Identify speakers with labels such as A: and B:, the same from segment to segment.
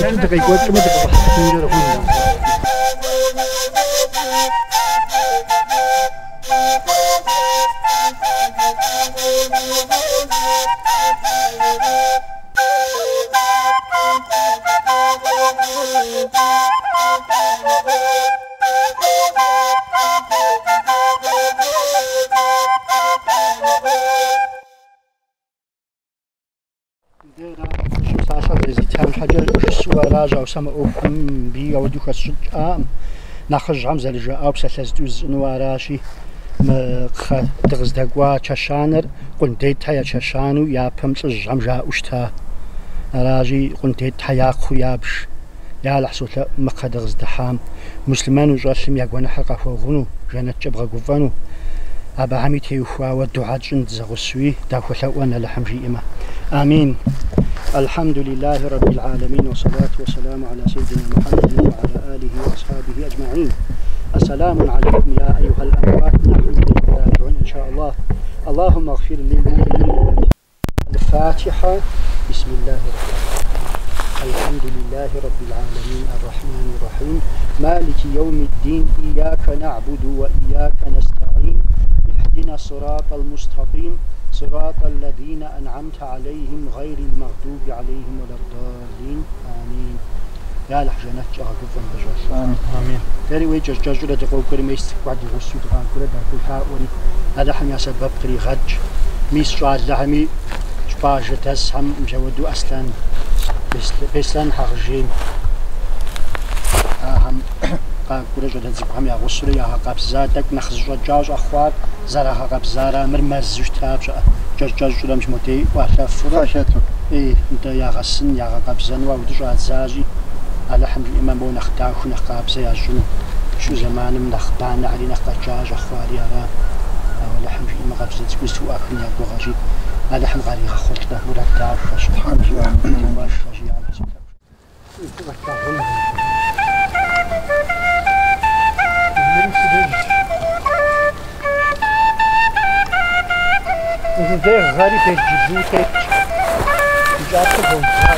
A: Иужькӏэ дыкъекӏуэкӏмэ дыкъыщӏыхьэжынкӏэ хъуну. Псалъэ зэрызитам щхьэкӏэ жысӏэу аращ, ауэ сэ мы ӏуэхум мыбы ауэдэу хэсщӏыкӏӏакъым. Нэхъыжьхэм зэрыжаӏауэ псалъэ зытӏу жысӏэну аращи, мы кхъэ дыкъыздэкӏуа чэщанэр Къундетхэ я чэщанэу япэм лӏыжьхэм жаӏэу щыта. Аращи, Къундетхэ я кхъэу ябж. Я Алыхь солъэӏу мы кхъэ дыкъыздыхьам муслъымэну щӏэлъым я гуэныхьыр къахуэгъуну, жэнэткӏэ бгъэгуфӏэну. Абыхэми теухуауэ дугьэ тщӏын дызэгъусуи дахуэлъэӏуэн Алыхьым жиӏэмэ. Амин. الحمد لله رب العالمين والصلاة والسلام على سيدنا محمد وعلى آله وأصحابه أجمعين. السلام عليكم يا أيها الأموات نحن إليكم راجعون إن شاء الله. اللهم اغفر للمؤمنين. الفاتحة. بسم الله الرحمن الرحيم. الحمد لله رب العالمين الرحمن الرحيم مالك يوم الدين إياك نعبد وإياك نستعين اهدنا الصراط المستقيم صراط الذين أنعمت عليهم غير المغضوب عليهم ولا الضالين آمين. Я Алыхь жэнэткӏэ гъэгуфӏэ мыбы.
B: Амин.
A: Дэри уей кӏэщӏ-кӏэщӏурэ дыкъокӏуэри мес цӏыкӏухэр ди гъусэу дыкъакӏуэрэ дахуолъаӏуэри Алыхьым я сэбэп къригъэкӏ. Мис щӏалэхэми къуажэ дэсхэм мыпхуэдэу Аслъэн, Беслъэн Хьэгъыжейм ахэм къакӏуэрэ щӏалэ цӏыкӏухэм я гъусэурэ ягъэкъэбза тӏэкӏу нэхъ зэщӏэкӏа щӏэхъуар зэрагъэкъэбзара мыр мэзу щыта пщыӏэ кӏэщӏ-кӏэщӏурэ мис модей ӏуалъэфурэ эй, нтӏэ ягъэсын, ягъэкъэбзэну ауэдэу щӏадзащи, Алыхьым жиӏэмэ мо нэхъ дахэу, нэхъ къабзэ ящӏыну. Щу зэманым нэхъ банэхэри нэхъ къэкӏа щӏэхъуари ара. Ауэ Алыхьым жиӏэмэ къабзэ цӏыкӏуу зэтыӏуахын я гугъэщи, Алыхьым къаригъэхъулӏэ мурад дахэщ.
B: Тхьэм жиӏэ.
A: Ди къуэшхэщ, я Алыхь солъэӏу. Гъэри белджылу тетщ. И кӏапэр боудза.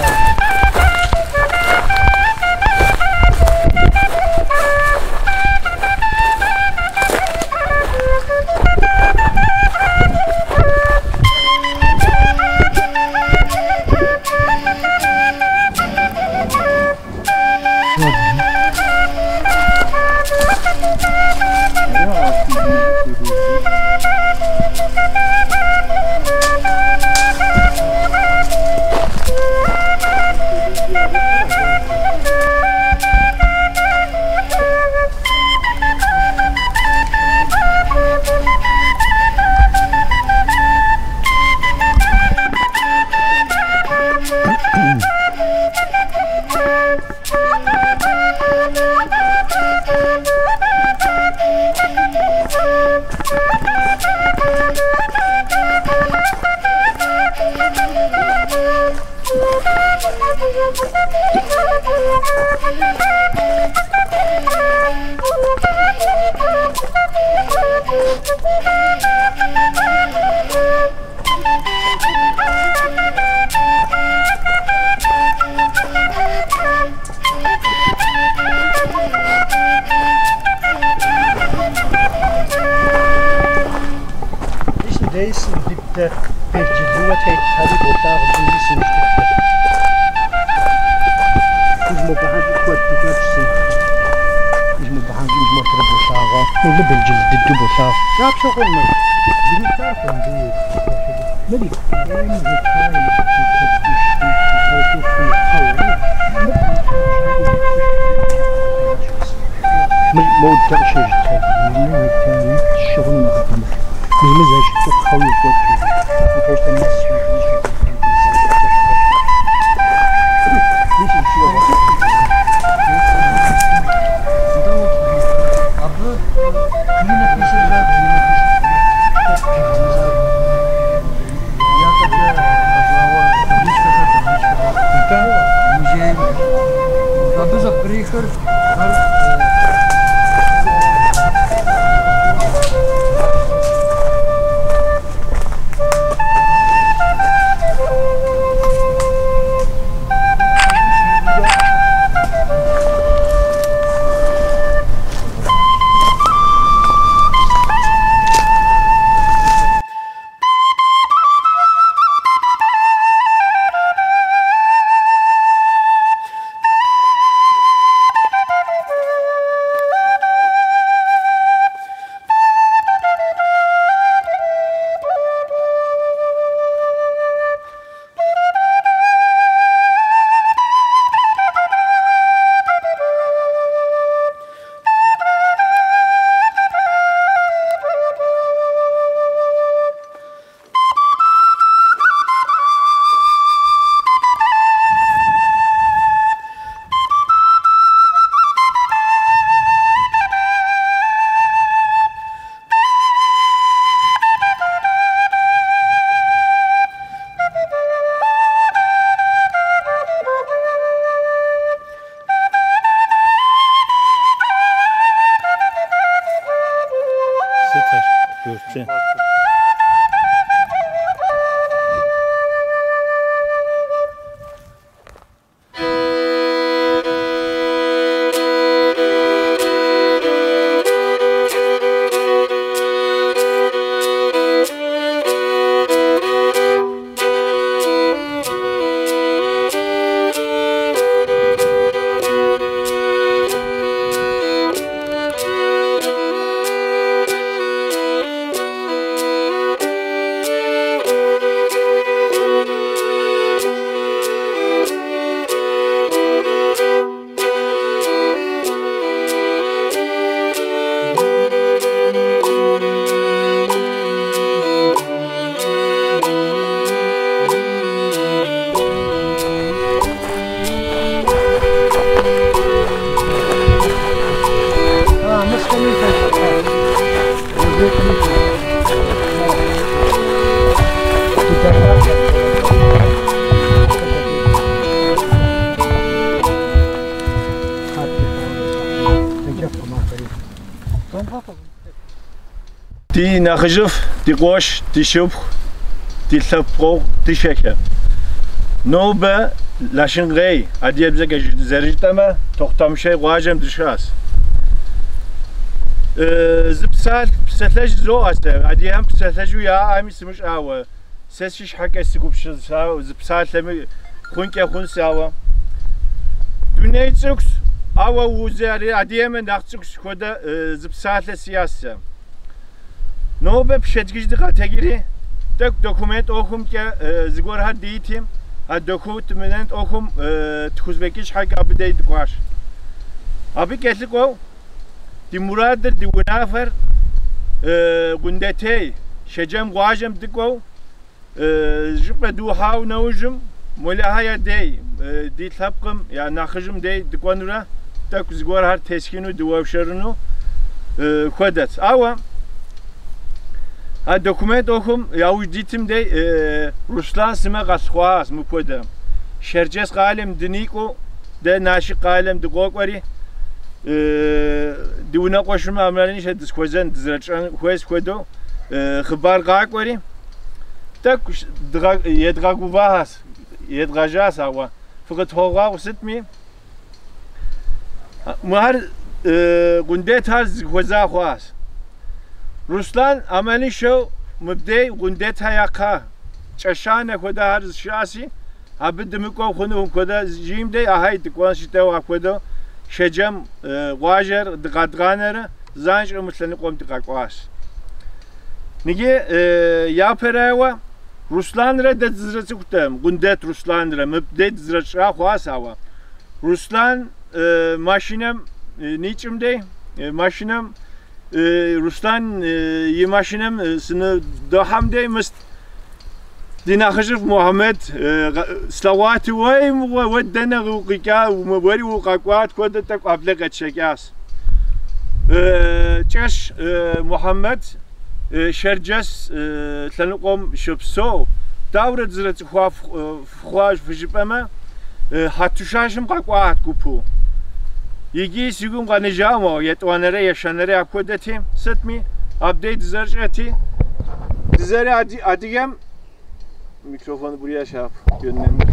A: Мис дыдэ белджылыуэ тетхэри болъагъу иджыри сыныжь дыдэ. Мис мобыхэм куэду хэтщ сын. Мис мобыхэм мис модрэ болъагъуа. Мыбы белджылы дыдэу болъагъу.
B: Дапщэ хъун мыр? Зы гектар хъун
A: Мыри. Мыр модэ къыщежьэ. Щыгъуну нэхъыбэмэ. Мис мы зэрыщыту кхъэу йокӏуэкӏ. Мыпхуэдэ мэз
B: Абы клинописыррэ ятӏэкӏэ къэщӏауэ табличкэхэр, табличкэхэр. Музейм абы зэпкърихыр ар
C: Ди нэхъыжьыфӏ, ди къуэш, ди шыпхъу, ди лъэпкъэгъу дыщэхэ. Нобэ Лашынкъей адыгэбзэкӏэ зэрыжытӏэмэ, Тохъутэмыщей къуажэм дыщыӏэщ. Зы псалъэжь жызоӏэ сэ, адыгэм псалъэжьу яӏэми сымыщӏауэ, сэ си щхьэкӏэ сыгупсысауэ зы псалъэми хъункӏэ хъунщ, ауэ дуней цӏыкӏущ, ауэ адыгэмэ нэхъ цӏыкӏущ хуэдэ зы псалъэ сиӏэщ сэ. Нобэ пщэдджыжь дыкъэтэджри, тӏэкӏу документ ӏуэхумкӏэ зыгуэрхэр дити, а документ ӏуэхум тхузэфӏэкӏын щхьэкӏэ абы дей дыкӏуащ. Абы кӏэлъыкӏуэу ди мурадыр, ди унафэр Гундэтей, Шэджэм къуажэм дыкӏуэу щӏыпӏэ дыухьауэ нэужьым Молэхэ я дей, ди лъэпкъым я нэхъыжьым дей дыкӏуэнурэ тӏэкӏу зыгуэрхэр тесхыну, дыуэршэрыну хуэдэт. Ауэ а документ ӏуэхум яужь дитым дей Руслан сымэ къэлъхъуащ мыпхуэдэ. Шэрджэс къалэм дыникӏуэу дэ Налшык къалэм дыкъокӏуэри, ди унэкъуэшым ӏэмалыншэ дызыхуэзэн, дызэрытщӏэн хуейс хуэдэу хъыбар къакӏуэри, тӏэкӏу едгъэгуващ, едгъэжьащ, ауэ фыкъытхуэгъэгъу сытми, мыхэр Гундетхэр зыхуэза хъуащ. Руслан ӏэмалыншэу мыбдей Гундетхэ я кхъэ чэщанэ хуэдэхэр щыӏэщи, абы дымыкӏуэу хъунукъым хуэдэ жиӏэм дей ахьей дыкӏуэнщ жытӏэу апхуэдэу Шэджэм къуажэр дыкъэдгъанэрэ занщӏэу мы лъэныкъуэм дыкъэкӏуащ. Ныджы япэрауэ Русланрэ дэ дызэрыцӏыхутэкъым, Гундет Русланрэ мыбдей дызэрытщӏа хъуащ, ауэ Руслан машинэм никӏым дей, машинэм Руслан и машинэм сыныдохьэм дей мыст ди нэхъыжьыфӏ Мухьэмэд слъэгъуати, уей мыгъуэ, уэ дэнэ укъикӏа, уэри укъэкӏуат хуэдэ тӏэкӏу ӏэблэ къетшэкӏащ. Кӏэщ Мухьэмэд Шэрджэс лъэныкъуэм щопсэу. Дауэрэ дызэрыцӏыхуа хъуа фыжыпӏэмэ, Хьэтушашым къэкӏуат гупу. Иджы си гум къэнэжауэ, етӏуанэрэ ещанэрэ апхуэдэти, сытми, абдей дызэрыщӏэти, дызэры адыгэм микрофон buraya şey yap, yönlendir.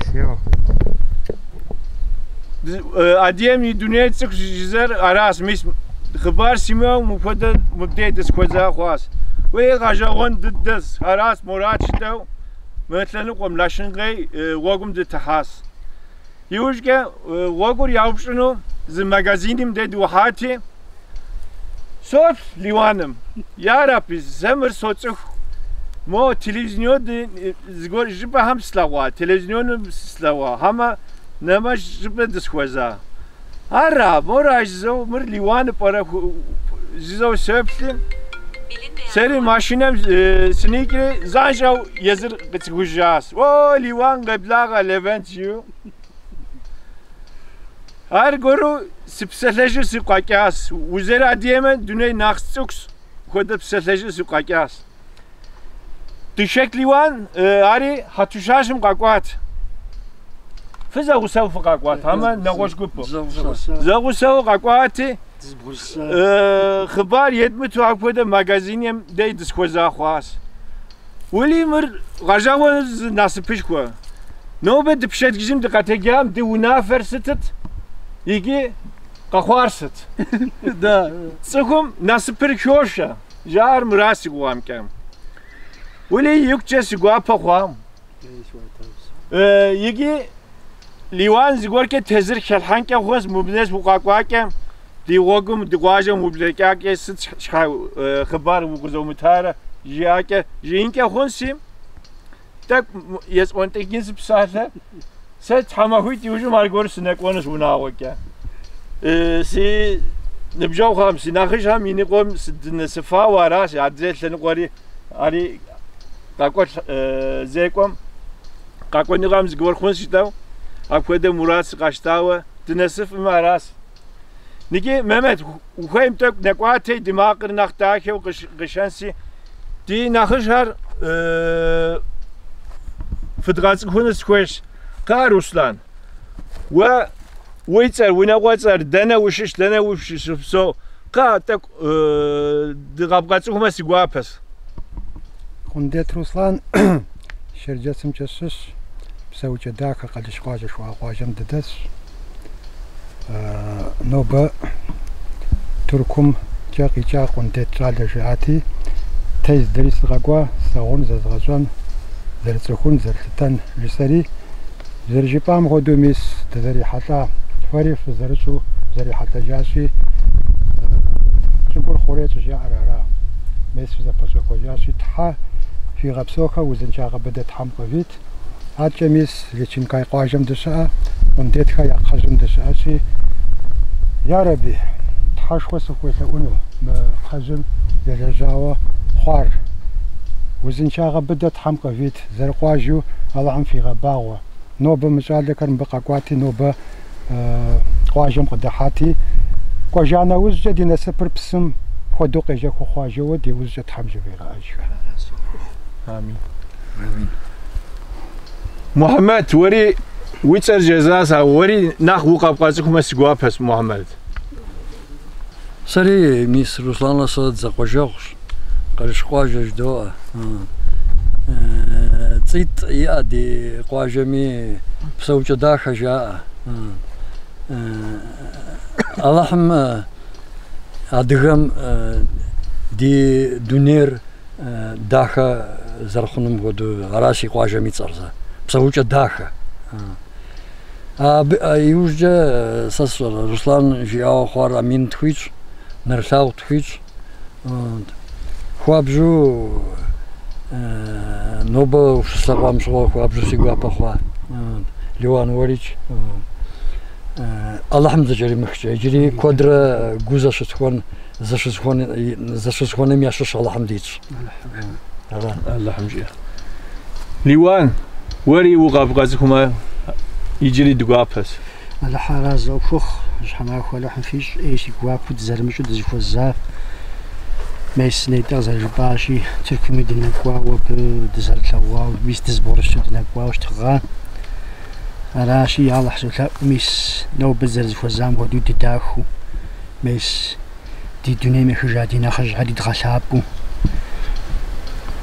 C: Адыгэм и дуней цӏыкӏу жызэр аращ, мис хъыбар симыӏэу мыпхуэдэ мыбдей дызыхуэза хъуащ. Уей гъэщӏэгъуэн дыдэщ, аращ мурад жытӏэу мы лъэныкъуэм Лашынкъей гъуэгум дытыхьащ. Иужькӏэ гъуэгур яупщӏыну зы магазиным дей дыухьати, соплъ Лиуаным. Ярэби, сэ мыр соцӏыху. Мо телевизион зыгуэр щӏыпӏэхэм слъэгъуа, телевизионым слъэгъуа, хьэмэ нэмэщӏ щӏыпӏэ дысхуэза. Ара, мора жызэу, мыр Лиуан пӏэрэ жызэу соплъи, сэри машинэм сыникӏри занщӏэу езыр къыцӏыхужащ. О, Лиуан къеблагъэ, Левент жиӏэу. Аргуэру сыпсэлъэжу сыкъэкӏащ. Узэрыадыгэмэ дуней нэхъ цӏыкӏущ хуэдэ псэлъэжу сыкъэкӏащ. Дышэк Лиуан ари Хьэтушашым къэкӏуат. Фызэгъусэу фыкъэкӏуат, амэ нэгъуэщӏ гупу. Зэгъусэу къэкӏуати, хъыбар едмыту апхуэдэ магазиным дей дысхуэза хъуащ. Уэли мыр гъэщӏэгъуэну зы насыпышхуэ. Нобэ дыпщэдджыжьым дыкъэтэджам ди унафэр сытыт икӏи къэхъуар сыт? Цӏыхум насыпыр хошэ, жаӏэр мыра си гугъэмкӏэ. Уэли икъукӏэ си гуапэ хъуам. Икӏи Лиуан зыгуэркӏэ тезыр хэлъхьэнкӏэ хъунщ, мыбдеж укъэкӏуакӏэ, ди гъуэгум, ди къуажэм ублэкӏакӏэ сыт щхьэ хъыбар укъызомытарэ жиӏакӏэ, жиӏэнкӏэ хъунщи, тӏэкӏу есӏуэнтӏыкӏын си псалъэ. Сэ тхьэмахуитӏ иужьым аргуэру сынэкӏуэнущ унагъуэкӏэ. Си ныбжьэгъухэм, си нэхъыжьхэм и ныкъуэм сыдынэсыфауэ аращ, адрей лъэныкъуэри ари къакӏуэ зекӏуэм, къакӏуэныгъэм зыгуэр хъунщ жытӏэу, апхуэдэ мурад сыкъащтауэ дынэсыфӏымэ аращ. Ныджы, Мэмэт, ухуейм тӏэкӏу нэкӏуатей, ди макъыр нэхъ дахэу къишэнси, ди нэхъыжьхэр фыдгъэцӏыхуну сыхуейщ. Кхъа, Руслан, уэ уи цӏэр, унагъуэцӏэр, дэнэ ущыщ, дэнэ ущыпсэу? Кхъа, тӏэкӏу дыкъэбгъэцӏыхумэ си гуапэщ.
D: Къундет Руслан Шэрджэсымкӏэ щыщ, Псэукӏэ Дахэ Къалыш къуажэ жыхуаӏэ къуажэм дыдэсщ. Нобэ Тыркумкӏэ къикӏа Къундет щӏалэ жаӏати, тездэри сыкъэкӏуа, слъагъун, зэзгъэщӏэн, зэрыцӏыхун, зэрылъытэн жысӏэри, зэрыжыпӏам хуэдэу мис дызэрихьэлӏа, фэри фызэрыщӏу зэрихьэлӏэжащи, щӏыгур хъурей щӏыжаӏэр ара, мес фызэпэщӏэхуэжащи, Тхьэ фигъэпсэухэ узыншагъэ быдэ Тхьэм къывит. Адэкӏэ мис Лечинкай къуажэм дыщыӏэ, Къундетхэ я кхъэжьым дыщыӏэщи, ярэби, Тхьэшхуэ сыхуелъэӏуну мы кхъэжьым елэжьауэ хъуар. Узыншагъэ быдэ Тхьэм къывит, зэрыкъуажэу Алыхьым фигъэбагъуэ. Нобэ мы щӏалэхэр мыбы къэкӏуати, нобэ къуажэм къыдыхьати, кӏуэжа нэужькӏэ ди насыпыр псым хуэдэу къежэхыу хъуа жэуэ ди ужькӏэ Тхьэм жывигъэӏэжхэ.
C: Амин. Мухьэмэд, уэри уи цӏэр жезӏащ, ауэ уэри нэхъ укъэбгъэцӏыхумэ си гуапэщ, Мухьэмэд.
B: Сэри мис Русланрэ сэ дызэкъуажэгъущ, Къарыш къуажэ жыдоӏэ. Цӏитӏ иӏэ ди къуажэми Псэукӏэ Дахэ жаӏэ. Алыхьым адыгэм ди дунейр дахэ зэрыхъунум хуэдэу аращ и къуажэм и цӏэр зэ. Псэукӏэ Дахэ. Абы иужькӏэ сэ сщӏэрэ, Руслан жиӏауэ хъуар амин тхуищӏ, нэрылъагъу тхуищӏ. Хуабжьу нобэ ущыслъэгъуам щыгъуэ хуабжьу си гуапэ хъуа. Лиуан уэрикӏ. Алыхьым дызэкӏэримыхкӏэ, иджыри куэдрэ гу зэщытхуэн, зэщызыхуэным ящыщ Алыхьым дищӏ.
C: Алыхьым жиӏэ. Лиуан, уэри укъэбгъэцӏыхумэ, иджыри ди гуапэщ.
A: Алыхь аразы къыпхухъу, жьыщхьэмахуэ Алыхьым фищӏ, ӏей си гуапэу дызэрымыщӏэу дызэхуэза. Мес нетӏэ къызэрыжыпӏащи, Тыркуми дынэкӏуауэ, абы дызэрылъэгъуауэ, мис дызбгъурысу дынэкӏуауэ щытыгъа. Аращи, Алыхь солъэӏу, мис нобэ дызэрызэхуэзам хуэдэу дыдахыу, мес ди дунейм ехыжа ди нэхъыжьхэри дгъэлъапӏэу.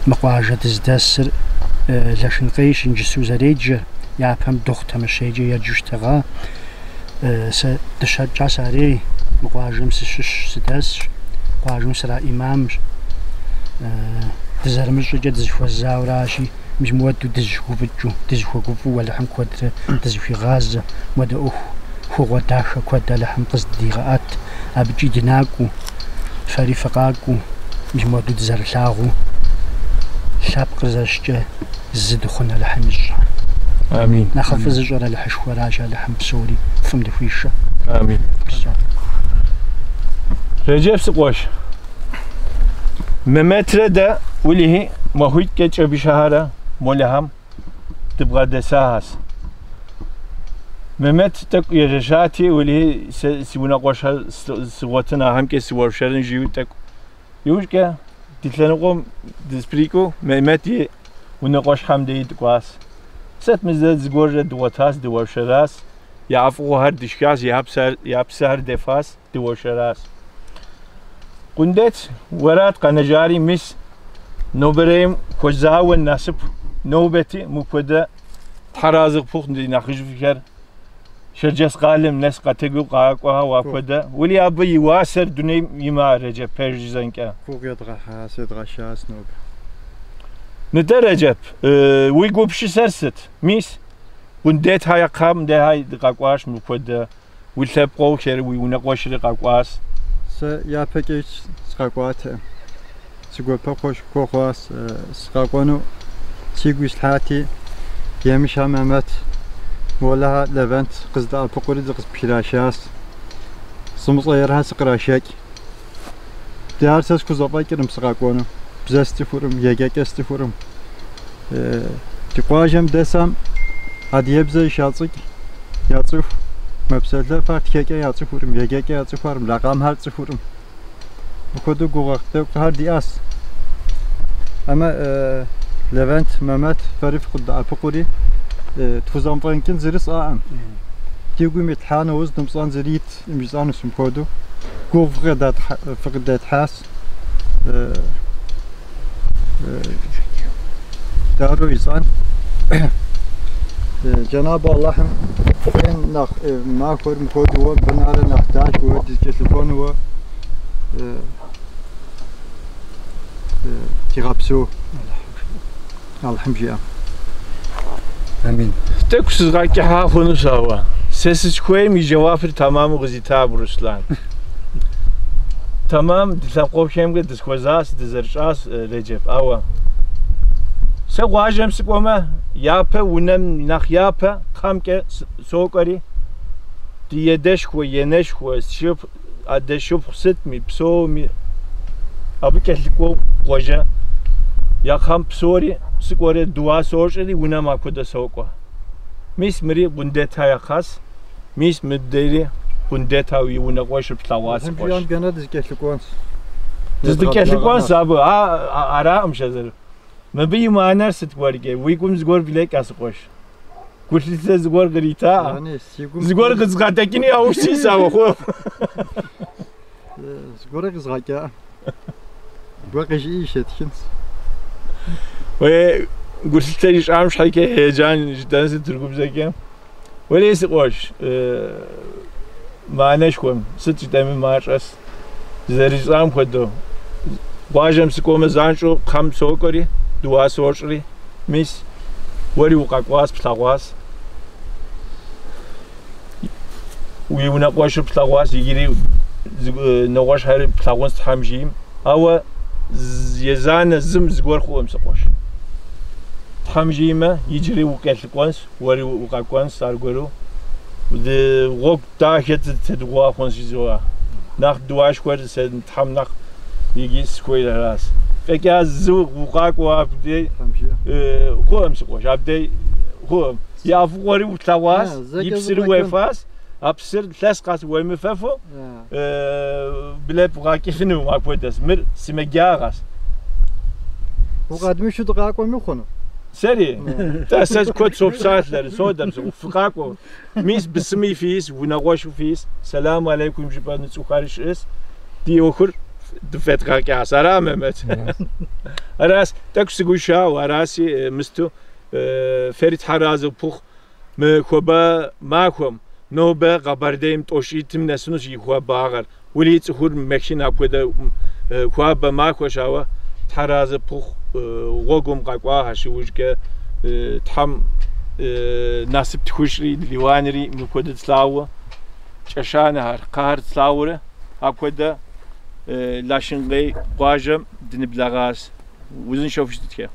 A: Мы къуажэ дыздэсыр Лашынкъейщ иджысу зэреджэр, япэм Дохъутэмыщейкӏэ еджэу щытыгъа. Сэ Дыщэкӏэ сарей, мы къуажэм сыщыщ сыдэсщ, къуажэм сраӏимамщ. Дызэрымыщӏэкӏэ дызэхуэзауращи, мис мыуэду дызыщыгуфӏыкӏыу, дызыхуэгуфӏэу Алыхьым куэдрэ дызыхуигъазэ, муэдэ ӏуэху хугъуэ дахэ куэд Алыхьым къыздигъэӏэт, абыкӏи дынакӏуэу, фэри фыкъакӏуэу, мис мыуэду дызэрылъагъуу, лъэпкъыр зэщкӏэ зы дыхъун Алыхьым ищӏ.
C: Амин.
A: Нэхъыфӏыр зыщӏэр Алыхьышхуэращ, Алыхьым псори фӏым дыхуишэ.
C: Амин.
A: Псо.
C: Реджеп си къуэш. Меметрэ дэ уэлэхьи махуитӏкӏэ Кӏэбышэхэрэ молэхэм дыбгъэдэсахьэс. Мемет тӏэкӏу ежэщати, уэлэхьи сэ си унэкъуэшхэр сыгъуэтын ахэмкӏэ сыуэршэрын жиӏэу тӏэкӏу. Иужькӏэ ди лъэныкъуэм дызэпрыкӏыу Мемет и унэкъуэшхэм деи дыкӏуащ. Сыт мы зэ зыгуэррэ дыгъуэтащ, дыуэршэращ, я ӏэфӏыгъуэхэр дышхащ, я псыхэр дефащ, дыуэршэращ. Къундет, уэрат къэнэжари, мис нобэрейм хуэзауэ насып нобэти мыпхуэдэ Тхьэразы къыпхухъу ди нэхъыжьыфӏхэр Шэрджэс къалэм нэс къэтэгу къакӏуэхэу апхуэдэ. Уэли абы и уасэр дунейм имыӏэ, Реджэп, пэж жысӏэнкӏэ.
E: Гугъу едгъэхьащ, едгъэшащ нобэ.
C: Нтӏэ, Реджэп, уи гупсысэр сыт? Мис, Къундетхэ я кхъэм дехьэ дыкъэкӏуащ мыпхуэдэ уи лъэпкъыгъухэри, уи унэкъуэшри къэкӏуащ.
E: Сэ япэкӏэ сыкъэкӏуатэкъым. Си гуапэшхуэ хъуащ сыкъэкӏуэну сигу ислъхьати, Емышхэ Мэмэт, Молэхэ Левент къыздэӏэпыкъури дыкъыспхрашащ. Сымыщӏэ ерхэр сыкърашэкӏ. Ди ар сэ схузэфӏэкӏыркъым сыкъэкӏуэну. Бзэ сцӏыхуркъым, еджэкӏэ сцӏыхуркъым. Ди къуажэм дэсам адыгэбзэ щацӏыкӏ, яцӏыху, мэпсэлъэф, ар тхэкӏэ яцӏыхуркъым, еджэкӏэ яцӏыхуаркъым, лакъамхэр тцӏыхуркъым. Мыпхуэдэу гугъуехь тӏэкӏухэр диӏащ. Амэ Левент, Мэмэт фэри фыкъыддэӏэпыкъури, тхузэмыфӏэкӏын зыри сӏаӏым. Ди гум итлъхьа нэужь дымыщӏэн зыри иткъым жысӏэнущ мыпхуэдэу. Гугъу фыкъыдэтхьащ. Дару ищӏэн. Джэнабу Аллахьым ӏейм нэхъ махуэр мыхуэдууэ, бынарэ нэхъ дахэуэ дызэкӏэлъыкӏуэнуэ дигъэпсэу. Алыхьым жиӏэм.
B: Амин.
C: Тӏэкӏу сызгъэкӏыхьа хъунущ, ауэ сэ сызыхуейм и жэуапыр тэмаму къызита Руслан. Тэмам ди лъэпкъэгъухэмкӏэ дызэхуэзащ, дызэрыщӏащ, Реджеп, ауэ сэ къуажэм сыкӏуэмэ, япэ унэм нэхъ япэ кхъэмкӏэ сокӏуэри, ди едэшхуэ, енэшхуэ, шыпхъу, адэ шыпхъу сытми, псоми абы кӏэлъыкӏуэу къуажэ я кхъэм псори сыкӏуэри дуа сощӏри унэм апхуэдэ сокӏуэ. Мис мыри Къундетхэ я кхъэс, мис мыдейри Къундетхэ и унэкъуэшыр плъэгъуа
E: Алыхьым
C: си къуэш.
E: жиӏэм гэнэ дызэкӏэлъыкӏуэнщ.
C: Дызэкӏэлъыкӏуэнщ абы, аракъым щэзэр. Мыбы и мыхьэнэр сыт гуэркӏэ, уи гум зыгуэр блэкӏа си къуэш. Гулъытэ зыгуэр кърита.
E: Яни си гум
C: Зыгуэр къызгъэдэкӏыни ауэ сис ауэ хъу.
E: Зыгуэр къызгъэкӏа. Гуэр къыжиӏи щетхынщ.
C: Уей, гулъытэ ищӏам щхьэкӏэ еджан жытӏэн сыт тыркубзэкӏэ. Уэлей си къуэш, мыхьэнэшхуэм, сыт жытӏэми мащӏэс. Зэрищӏам хуэдэу. Къуажэм сыкӏуэмэ занщӏэу кхъэм сокӏуэри, дуа сощӏри, мис, уэри укъэкӏуащ, плъэгъуащ. Уи унэкъуэшыр плъэгъуащ, иджыри нэгъуэщӏхэри плъагъунщ Тхьэм жиӏэм. Ауэ езанэ зым зыгуэр хъуӏым, си къуэш. Тхьэм жиӏэмэ, иджыри укӏэлъыкӏуэнщ, уэри укъэкӏуэнщ аргуэру. Гъуэгу дахэ зытедгъуа хъунщ жызоӏэ. Нэхъ дуашхуэр сэ Тхьэм нэхъ иджы сыхуейр аращ. Фӏэкӏа зы укъакӏуэу абдей
E: Тхьэм жиӏэ.
C: хъуӏым, си къуэш, абдей хъуӏым. И ӏэфӏыгъуэри утлъэгъуащ, и
E: Зэкӏэ
C: псыри
E: зэфӏэкӏын.
C: уефащ. А псыр лъэс къэс уемыфэфу блэбгъэкӏыфыну апхуэдэщ. Мыр сымаджагъэщ.
E: Укъэдмышу дыкъакӏуэми хъуну.
C: Сэри, тӏэ сэ куэд сопсалъэр, содэм, фыкъакӏуэ. Мис бысыми фиис, унэгъуэшу фиис, сэлам алейкум жыпӏэну цӏыхухэри щыӏэс. Ди ӏуэхур дыфӏедгъэкӏащ. Ара, Мэмэт? Аращ, тӏэкӏу сыгушауэ, араси мысту фэри Тхьэр арэзы пхухъу. Мы хуабэ махуэм, нобэ Къэбэрдейм тӏощӏитӏым нэсынущ и хуабагъэр. Уэли цӏыхур мэхын апхуэдэ хуабэ махуэщ, ауэ Тхьэр арэзы пхухъу гъуэгум къэкӏуахэщ иужькӏэ Тхьэм насып тхуищӏри, Лиуанри мыпхуэдэ тлъагъуу, чэщанэхэр, кхъэхэр тлъагъуурэ апхуэдэ Лашынкъей къуажэм дыныблэгъащ. Узыншэу фыщытхэ.